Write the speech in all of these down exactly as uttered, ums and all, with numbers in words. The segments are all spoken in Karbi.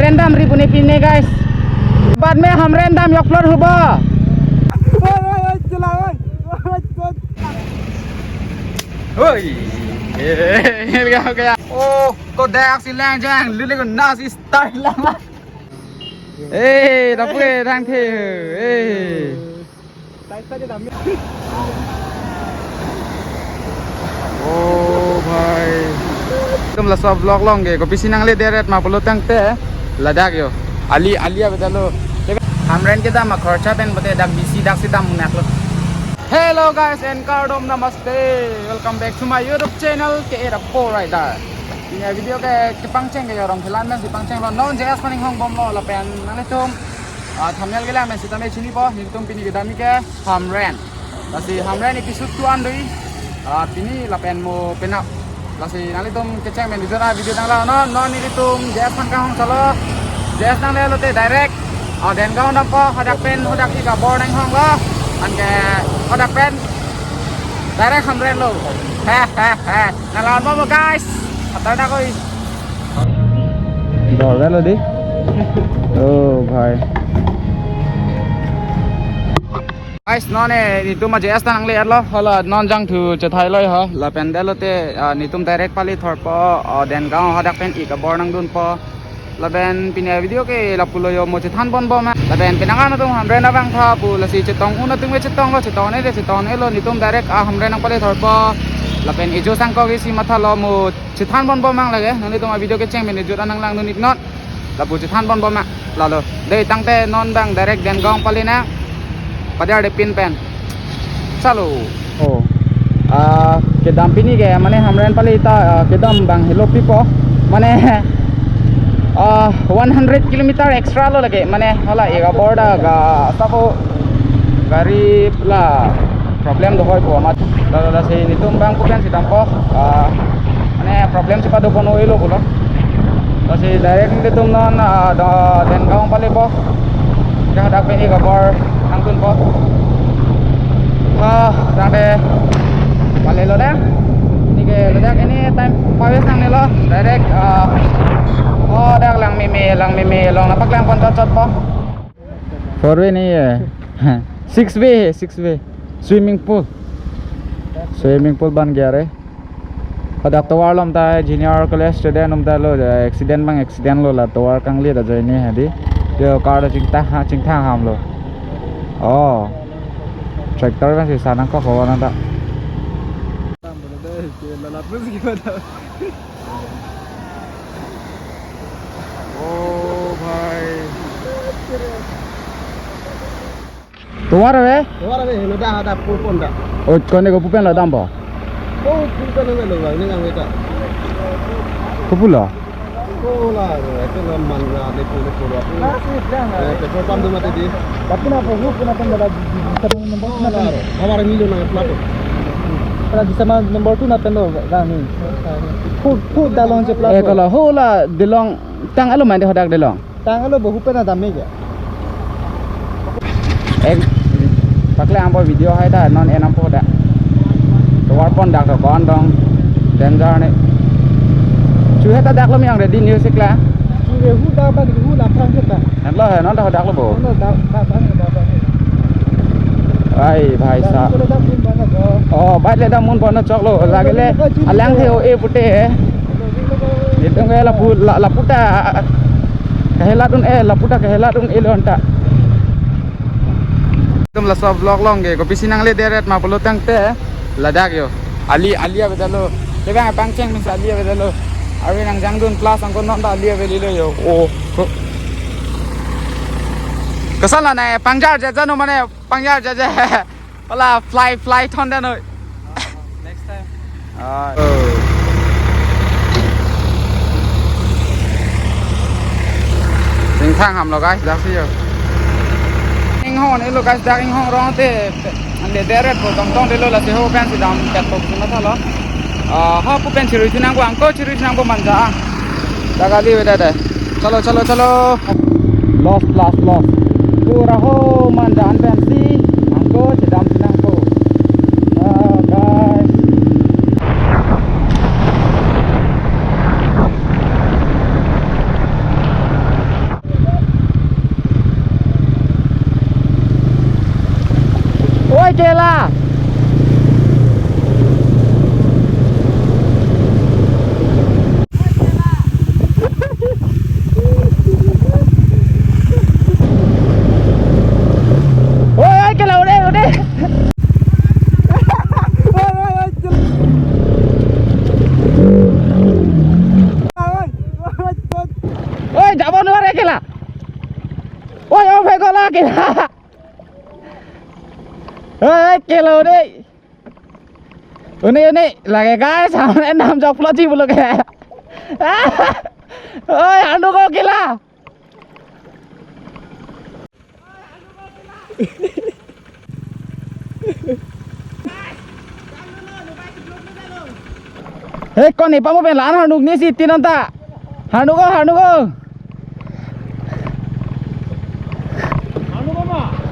Hamren dam ri pune pine guys. Bad me Hamren dam yok plot hubo. Oi. Oh, ko dak si lang jang, lili ko nasi style lang. Eh, dapur eh, thang the. Eh. Oh bhai. Tum laso vlog along ke kopisi nangle deret ma pulo tangte ladak yo. Ali ali avedetlo. Hamren kedam akhorcha pen pute dak bisi dak si dam munak lo. Hello guys and kardom namaste. Welcome back to my YouTube channel K A Rapo Rider. Pini avideo ke kepangcheng ke arong kelan pen si pangchenglo non J S Paninghong bomlo lapen nanglitum ah, thumbnail kelang pen sitame chinipo, nelitum pini kedam ke Hamren. Lasi Hamren episode two an dui. Ah, pini lapen mo penap. Lasi nanglitum kecheng pen video na video tanglo non, non nelitum J S Paninghong chalo. J S nangle lote direct ah, Dengaon dampo, hadak pen hadak ik abor nanghonglo. Anke hadak pen direct Hamren lo. He he he. Nanglang mo guys. Atar na koi. Dor lo di. Oh bhai. Guys, non eh, nelitum J S ta nangle-etlo, hala non jangthu chethai loi ho, lapen detlo te, ah, nelitum direct pali thorpo, ah, Dengaon hadak pen ik abor nangdunpo, lapen pini avideo ke lapulo yo mo chethan bon bom ma, lapen penang an atum Hamren abang tha pu, lasi chetong un atum ke chetonglo, chetong ne le chetong ne lo, nelitum direct ah Hamren nangpali thorpo, lapen ejo sangkok isi mathalo mo chethan bon bom mang lake, nanglitum avideo kecheng pen ejut an nanglangdun iknon. Lapu chethan bon bom mang. Lalo. Dei tangte non bang direct Dengaon pali nang. Padar de pin pen. Chalo. Oh. Ah, kedam pini ke mane Hamren pali ta, ah, kedam bang helo pipo. Mane ah, one hundred kilometer extra lo lake. Mane hala ik abor dak, ah, sabo gari la problem do hoi po amat. Lalo lasi nelitum bang pu pen si dampo. Ah, mane problem si pado pon oi lo pulo. Lasi direct nelitum non, ah, do Dengaon palipo. Hadak pen ik abor nangdunpo. Ah, tangte palilo dang. Neke ladak anytime pawes nangnelo. Direct, ah, oh, dak Langmeme, Langmeme along nangpaklang pon chot chot po. Four way nahi hai. Six way hai, six way. Swimming pool. Swimming pool ban gaya re. Hadak tovar along ta junior college student atum ta lo, accident bang accident lo, la tovar kangli ta ajoine hadi. Yo car ta chingthang ha, chingthang ham lo. Oh. Tractor bang si sanang kok ho na ta. Oh bhai. Tovar ave? Tovar ave, heno dak, dak pul pon dak. Oh, kone ko pu pen lo dampo? Oh, pul pen lo bang, ini kang beta. Ko pulo? Oh, la, itu lo man la, lepo, lepo, lepo. Eh, petrol pump tu mati di. Tapi na po, hu, puna pen dak, bisa nomor, oh, la, hawar milo na plot. Pada bisa ma nomor two na pen lo, kami. Hu, hu dalong je plot. Eh, kalau hu la dalong, tang alo main de hadak dalong. Tang alo bohu pen adam me ke. Ek, paklang po video hai ta non enam po dak. Tovar pon dak to kon dong. Danger ne. Chu hai ta dak lo mi ang ready news ikla. Chu re hu da ban hu la phrang ke ta. Hen lo hai non ta dak lo bo. Non dak dak phrang dak phrang. Ai bhai sa. Dak dak mun ban na jo. Oh, bai le dak mun pon na choklo. Lagile alang the o e pute. Nelitum ke lapu la, lapu ta kahelat un-e, lapu ta kahelat un-e lo anta. Nelitum laso vlog along ke kopisi nangle deret ma pulo tangte ladak yo. Ali, ali avedetlo. Tebang pangcheng min si ali avedetlo. Ari nangjangdun plus angko non ta ali avedetlo yo. Oh. Ko-, kasala na pangjar ja jano mane pangjar ja ja. Hala fly, fly thon dan noi. Next time. Ah. Oh. Chingthang ham lo guys, dak si yo. Inghong ne lo guys, dak inghong rong te le deret po tong tong de lo lasi ho pen si dam ket po sima thalo. Ah, ha pu pen chirui thinang ko angko chirui thinang ko manja. Dak ali avedetde. Chalo, chalo, chalo. Lost, lost, lost. Pura ho manjan pensi angko chedam thinang ko. Ah, guys. Kela. Oi, oi, kela, ode, ode. Oi, jabo nuware kela. Oi, oi, phegol la kela. Oi, kela ode. Une, une, lake guys, hamren dam jokplo ji pulo ke. Oi, hanu ko kela. Hei, ko ne pamu pen la-an hanu nesi tin anta. Hanu ko, hanu ko.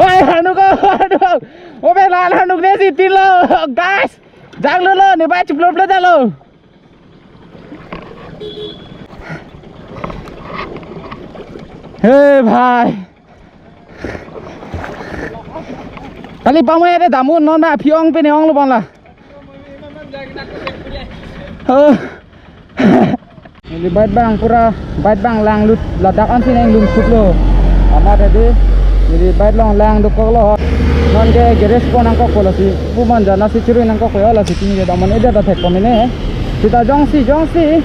Oi, hanu ko, hanu ko. Mo pen la-an hanu nesi tin lo, guys. Janglo lo, ne bai chiplo plo jalo. He bhai. Kali pamu ere damun non na aphi ong pen ong lo bang la. Oh. Neli bike bang pura bike bang langlut ladak ansi nang lungkut lo. Amat tadi neli bike along lang dokok lo. Non ke garage po nangkok po lasi. Pu man jana si chiri nangkok po lasi pini ke damon ida ta thek pamene. Sita jongsi jongsi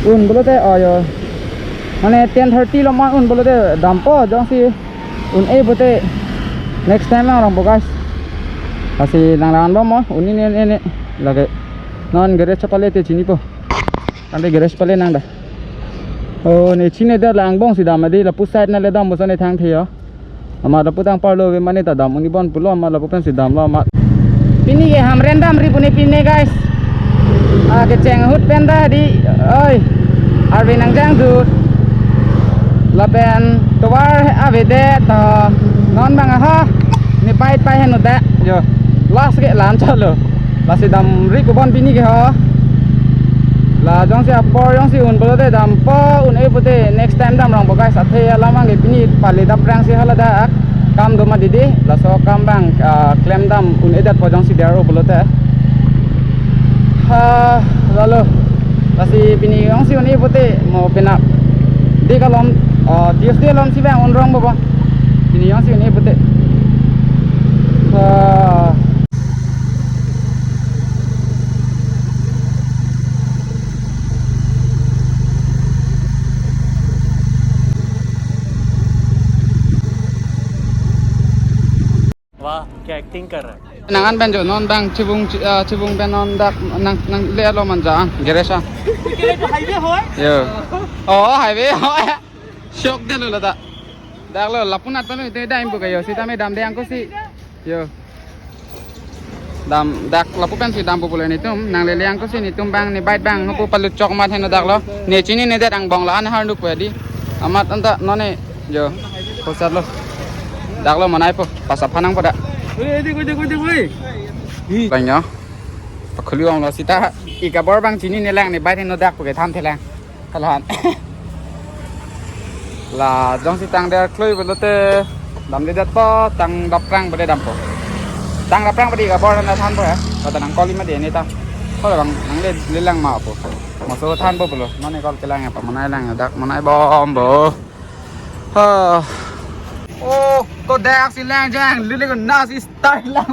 un pulote ayo. Mane ten thirty lo ma un pulote dampo jongsi un-e pute next time lang rong po guys. Lasi lang lang lo mo un ini ini ini lake non garage chapale te chinipo. Ante garage pale nang da. Oh, ne chine da lang bong si dam adi lapu side na le dam bosan ne thang the yo. Amat lapu tang parlo ave mane ta dam un-e bon pulo amat lapu pensi damlo amat. Pini ke hamren damri pu ne pine guys. Ah, kecheng ahut pen ta di. Oi. Arve nangjang dut. Lapen tovar avedet to non bang aha. Ne pai pai heno da. Yo. Last ke lan chalo. Lasi damri pu bon pini ke ho. La jongsi apor jongsi un pulote dampo un-e pute next time dam rong po guys. Athe alam abang ke pini pali daprang si hala da kam do ma didi. Laso kam bang, ah, klem dam un-edet po jongsi dero pulote. Ha, lalo. Lasi pini jongsi un-e pute mo penap. Di kalom, ah, Tuesday alom si bang un rong po po. Pini jongsi un-e pute. Ha. वाह, क्या एक्टिंग कर रहा है। Nang an pen jo non bang chibung chi-, ah, chibung pen non dak nang nang le alo manja ang garage a. Kira itu highway hoy? Yo. Oh, highway hoy. Shock delo lata. Dak lo lapunat palo ite dam pu kayo sitame damde angko si. Yo. Dam dak lapu pensi dampo pulo netum nang lele angko si netum bang ne bike bang hopu palut chok mat heno dak lo. Ne chininedet angbong la-an hanu pu adi. Amat anta none jo. Kosat lo. Dak lo manai po pasap hanang pada. Oi, oi, oi, oi, oi, oi. Bang yo. Pakhuli ong lo sita. Ik abor bang chinine lang ne bike heno dak pu ke than thelang. Kalahan. La jongsi tang der kloi pulote damdedet po tang daprang pade dampo. Tang daprang pade ik abor na thanpo ya. Kata nang koli ma de ne ta. Ko bang nang le lelang ma po. Moso thanpo pulo. Mane kol kelang ya pamanai lang ya dak manai bom bo. Ha. Oh, ko dak si lang jang lele ko nasi style lang.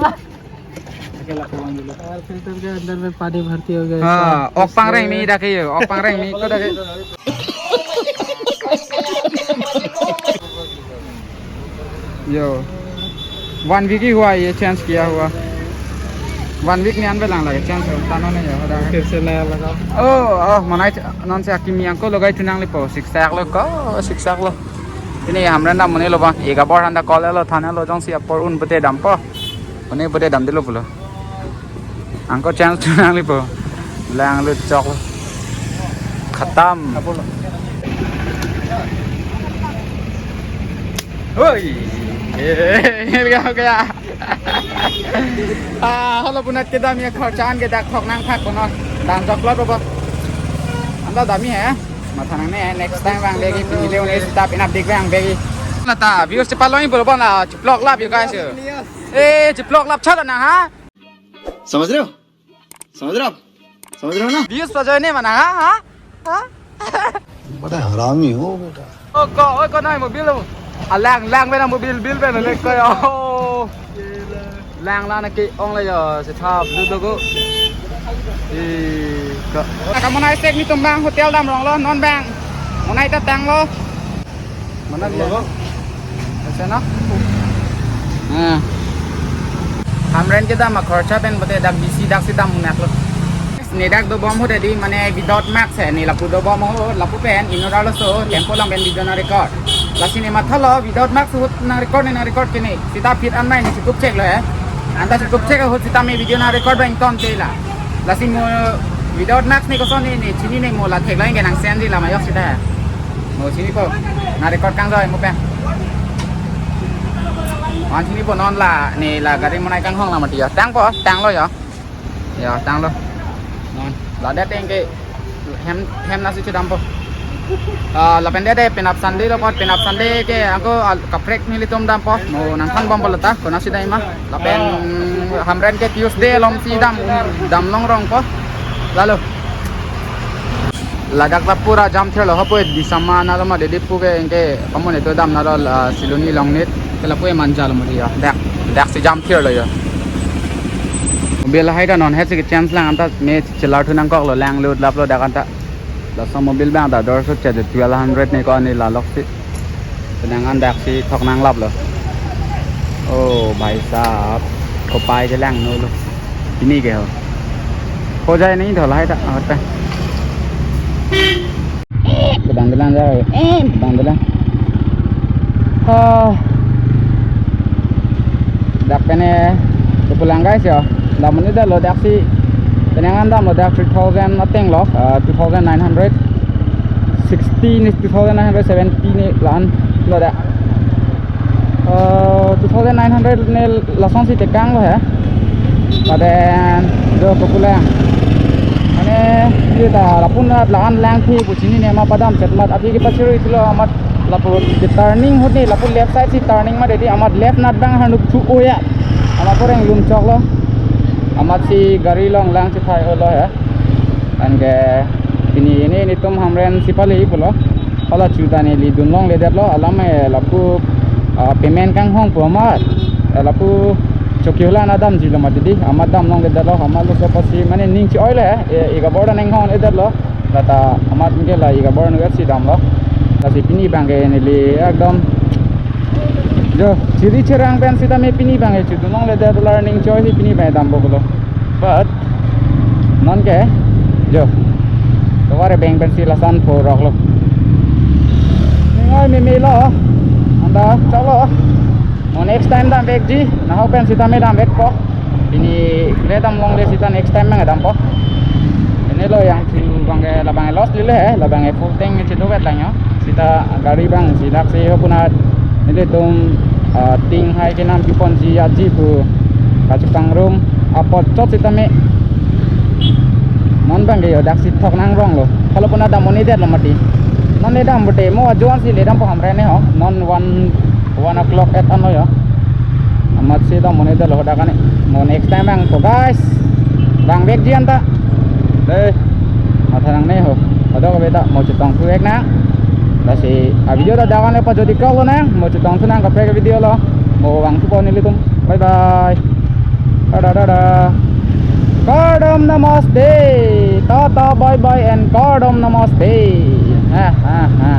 Oke, laku bang dulu. Air filter के अंदर में पानी भर्ती हो गया है। हाँ, इसका, ok pangreng इसका mi dak ke yo, ok pangreng mi ko dak ke. Yo, one week ही हुआ ये change किया हुआ। One week ni an belang lagi change ho, tano ne yo, dak. फिर से नया लगा। Oh, oh, manai non si akimi angko logai tunang lipo, siksak lo ko, siksak lo. Pini hamren dam muni lo ba, ik abor handa kol lo, thane lo jongsi apor un pute dampo. Une pute damdelo pulo. Angko change tunang lipo. Lang lut chok. Khatam. Oi. Eh, kaya, kaya. Ah, holo punat kedam ya kharchan ke dak thok nang thak kono. Dam chok lo bo. Anda dami hai. Matha nangne next time vang legi pini le une stop inap dik vang legi. Nata viewers chepalong ibo bon la vlog lap you guys. Eh, jeplok lap chat na ha? समझ रहे हो? समझ रहे हो आप? समझ रहे हो ना? Views pajoine mana ha? Ha? Ha? बड़ा हरामी हो बेटा। Oi ko, oi ko, nai mobil lo. Ah, lang, lang pen mobil, bil pen le ko yo. Lang la na ke ong le yo, si thap du do ko. Eh, ko. Ka monai sek nelitum bang hotel dam rong lo, non bang. Monai ta tanglo. Mana dia? Ase na? Ah. Hamren kedam akhorcha pen bote dak bisi dak si dam munak lo. Ne dak dobom ho dei, mane without mask he, ne lapu dobom ho, lapu pen inut arloso tempo along pen video nang record. Lasi ne mathalo without mask ahut nang record, ne nang record ke ne. Sita phit an mai ne chukup chek lo he. Anta chukup chek ahut sita me video nang record bang ton te la. Lasi mo without mask ne koson ne, ne chinine, mo la theklong ke nang send di la mayok sita. Mo chinipo. Nang record kangjoi mo pen. Mo chinipo, non la ne la gari monai kanghong la mati yo. Tangpo, tanglo yo. Yo, tanglo. Non, la det teng ke hem, hem nasi chedampo. Ah, lapen det de penap Sunday lo pot, penap Sunday ke ako al-, kaprek nelitum dampo. Mo nangthan bompo lata, konatsi dam ma. Lapen Hamren ke Tuesday alom si dam, dam long rongpo. Lalo. Ladak la pura jam thir lo, hapu Disama na lo ma, Diphu ke anke kamu ne to dam na lo, la Siloni Longnit ke lapu e manja lo mati ya. Dak, dak si jam thir lo ya. Mobil hai ta non het si chance lang, anta me chelar thu nangkok lo, lang lut lap lo dak anta. Laso mobil bang ta dor sut cha twelve hundred ne ko ani la lok si. Penang an dak si thok nang lap lo. Oh, bhai sahab. Kopai ke lang no lo. Ini ke ho. Ho jai nahi tho lahai ta. Amat pe. Kedang delang jai. Eh, kedang delang. Ah. Dak pen ne kepulang guys ya. Dam ne dak lo dak si. Penang an dam lo dak three thousand ateng lo. Ah, two thousand nine hundred sixty ni, two thousand nine hundred seventy ni lan lo dak. Eh, two thousand nine hundred ne lason si tekang lo he. Paden do popular. Mane, ye ta lapun nat la-an lang thi pu chinine ma, padam chet mat aphi ke pachiri silo amat lapu ke turning ahut ne lapu left side si turning ma dei, amat left nat bang hanuk chu oya. Amat poreng lum chok lo. Amat si gari along lang chethai olo he. Anke pini ini nelitum Hamren si pali pulo. Hala chu ta neli dun longledetlo, alam e lapu, ah, payment kanghong pu amat, eh, lapu Chokihola na damji lo mati dei, amat dam longledetlo, amat laso apotsi mane ning chi-oi le, eh, ik abor ta nanghongledetlo, lata amat ke la ik abor nu si damlo, lasi pini bang ke neli ekdom jo chiri cherang pen sitame pini bang ke chu dun longledet, learning choi si pini bang dampo pulo. But non ke jo, tovar bang pensi lason pho rok lo. Ningoi meme lo. Anta choklo. Mo next time damvekji. Nahok pen sitame damvekpo. Pini le dam longle sita next time bang dampo. Ini lo yang chu bang ke labang loss lile he, labang full tank chedovet lang yo. Sita gari bang si dak si ho punat nelitum, ah, ting hai kenam pi ponji aji pu kachepangrum apot chot sitame. Non bang ke yo dak si thok nang rong lo. Hala punat dam mo ne det lo mati. Non le dam pute mo ajoine si le dampo Hamren ne ho. Non one, one o'clock et ano yo. Amat si dam mo ne det lo dak ani. Mo next time bang po guys. Damvekji anta. Dei. Matha nangne ho. Ado ka beta mo chetong thu ek nang. Lasi a video ta dak ani pajodi kau lo nang. Mo chetong thu nang kaprek video lo. Mo vangthupo nelitum. Bye bye. Tada tada. Kardom namaste. Tata bye bye and kardom namaste. Ha ha ha.